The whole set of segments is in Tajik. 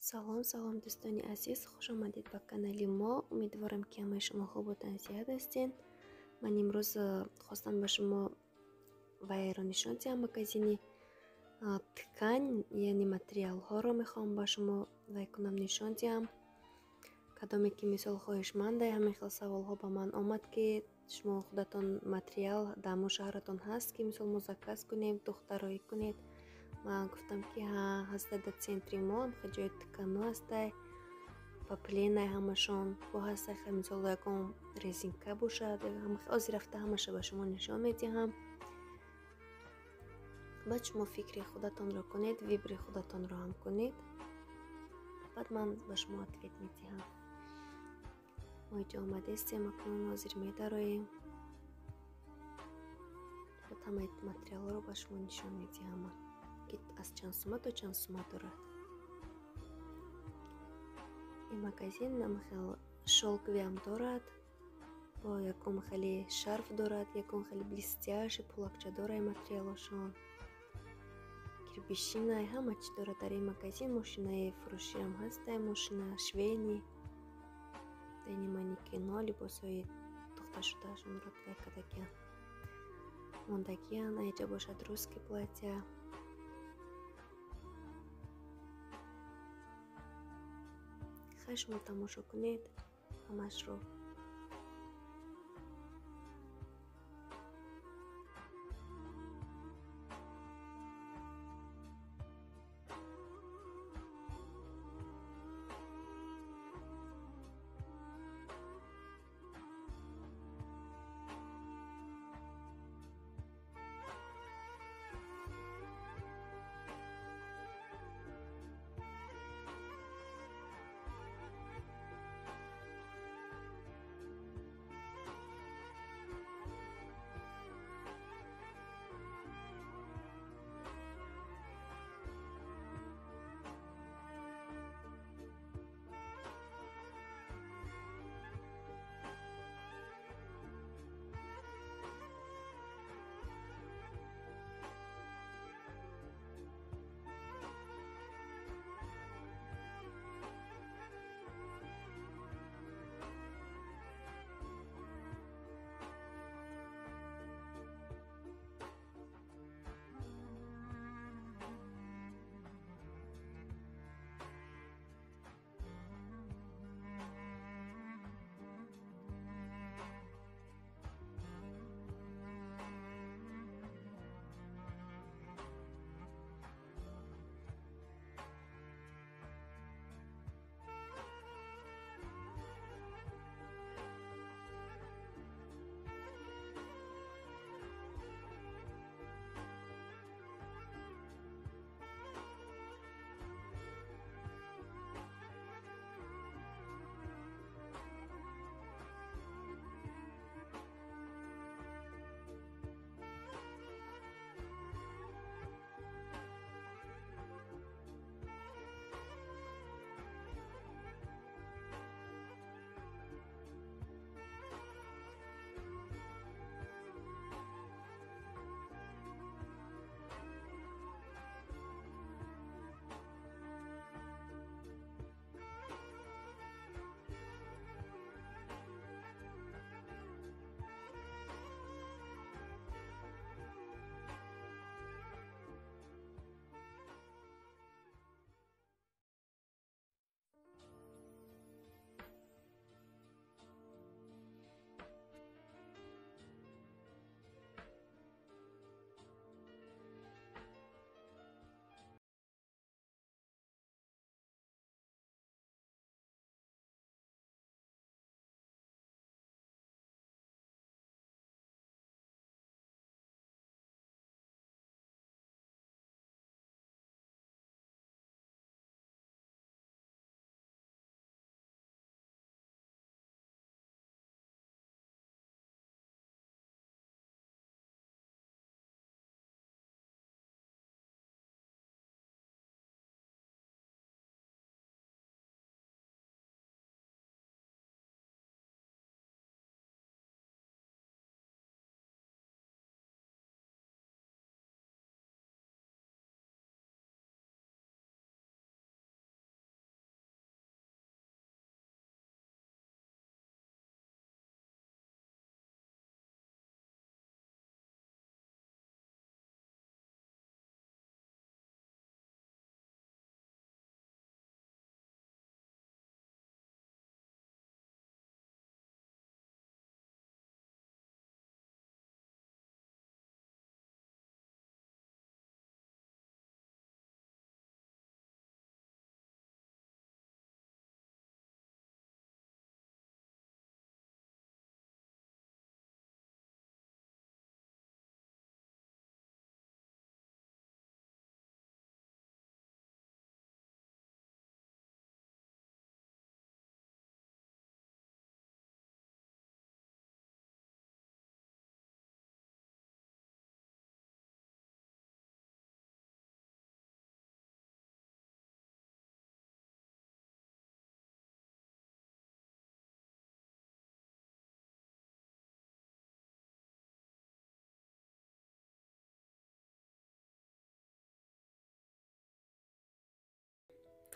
Салом, салом, дӯстони азиз, хуш омадед ба канали мо. Умедворам, ки ҳамаи шумо хубу тансиҳат ҳастед. Ман имрӯз хостам ба шумо вайро нишон диҳам, магазини ткань, яъне материалҳоро мехоҳам ба шумо вай кунам, нишон диҳам. Кадоме ки мисол хоҳишманда, ҳамин хел саволҳо ба ман омад, ки шумо худатон материал дар ҳамон шаҳратон ҳаст, ки мисол мо заказ кунем, духтароӣ кунед. Ман гуфтам, ки ҳа, ҳаста, дар центри мо ҷои ткано ҳастай, поплинай ҳамашон бо ҳастай, мисол ягон резинка бошад. Ҳозир рафта ҳамаша ба шумо нишон медиҳам. Баъд шумо фикри худатонро кунед, выбори худатонро ҳам кунед, баъд ман ба шумо ответ медиҳам. Мо иҷо омадестем, акнун ҳозир медароем, баъд ҳамаи материалҳоро ба шумо нишон медиҳам, ки аз чанд сума то чанд сума дорад. Ин магазин хел шёлковыйам дорад, бо ягон хеле шарф дорад, ягон хеле блестящий пулакча дорад материалошон, кирбишинай, ҳама чӣ дорад дар ин магазин. Мошинаи фурӯшиам ҳастай, мошина швейный, дайни манекено либосҳои духташудаашонро вай кардагиан, мондагиан. Аиҷа бошад русский платья. Хай, шумо тамошо кунед ҳамашро.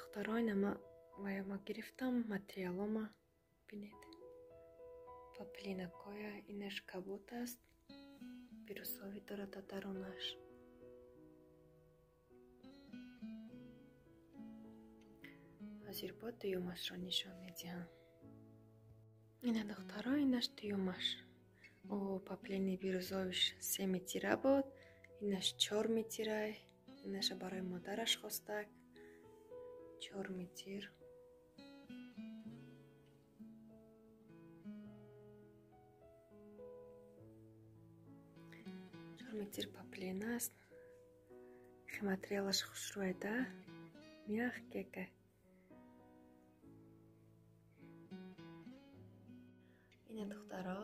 Духтаро, инама ваяма гирифтам, материалома бинед. Поплинакоя, инаш кабут аст, бирусовӣ дорад дар дарунаш. Ҳозир бо дуюмашро нишон медиҳам. Ина духтаро, инаш дуюмаш. О, поплини бирюзовиш 3 метра буд, инаш 4 метра, инаша барои модараш хостак. 4 метр. Метр поплин аст. Материалаш хушрӯйда, мягкий. Ина духтаро,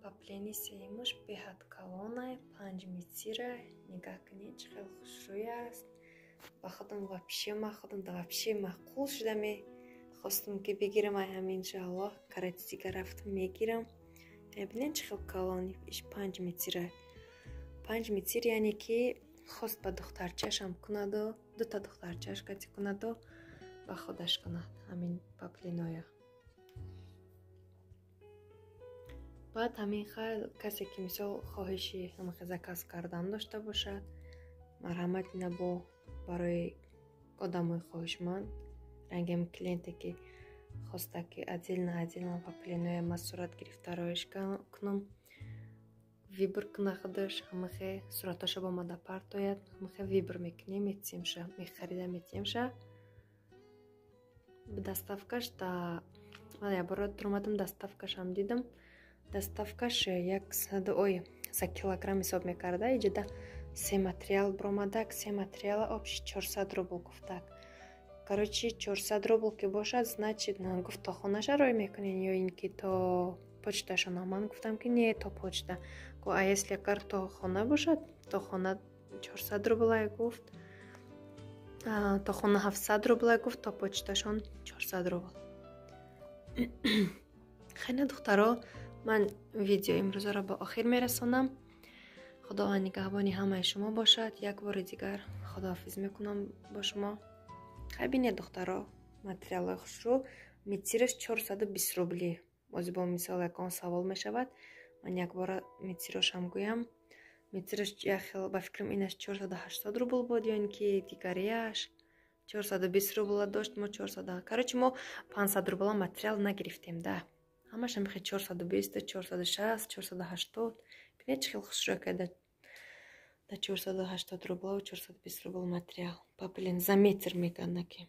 поплини сеюмаш беҳад калонай, 5 метра. Нигоҳ кунед, чӣ хел хушрӯй аст. Ба худам вообще худам да вообще маъқул шуда, мехостам ки бигирам, ай ҳамин иншоаллоҳ карати дигар рафтам мегирам. Бинед чӣ хел калон, иш 5 метра. 5 метр, яъне ки хост ба духтарчашам кунаду, дута духтарчаш кати кунаду, ба худаш кунад ҳамин поплиноя. Баъд ҳамин хел касе ки мисол хоҳиши ҳамахел заказ кардан дошта бошад, марҳамат, ина бо барои одамои хоҳишманд, рангем клиенте ки хоста ки отдельно отдельно поплиноя ма сурат гирифта роиш кунам, выбор куна худаш, ҳамахе сураташа бо мада партояд, ҳамахе выбор мекунем, метиҳемша, мехарида метиҳемша. Доставкаш да якбора дуромадам, доставкашам дидам. Доставкаш 100 ой за килограмм ҳисоб мекарда. Иҷода 3 материал биромадак, 3 материала общий 400 рубл гуфтак. Короче, 400 рубл ки бошад, значит, гуфт то хонаша рой мекунен ё ин ки то почташона. Ман гуфтам ки не, то почта. А если агар то хона бошад, то хона 400 рублай гуфт, то хона 700 рублай гуфт, то почташон 400 рубл. Хайна духтаро, ман видео имрӯзаро ба охир мерасонам. Худованд нигаҳбони ҳамаи шумо бошад. Як бори дигар худоҳофиз мекунам бо шумо. Хай бинед духтаро, материалҳои хушрӯ, метираш 420 рубли. Боз бо мисол ягон савол мешавад, ман якбора метирошам гӯям. Метираш як хел, ба фикрам инаш 480 рубл буд, ё ин ки дигарияш 420 рубла дошт, мо 400. Короче, мо 500 рубла материал нагирифтем, да. Ҳамаш ҳамихе 420, 460, 480. Бинед чӣ хел хушрӯ карда да 480 рублаву 420 рубл материал. Поплин за метр мегӯянд ки.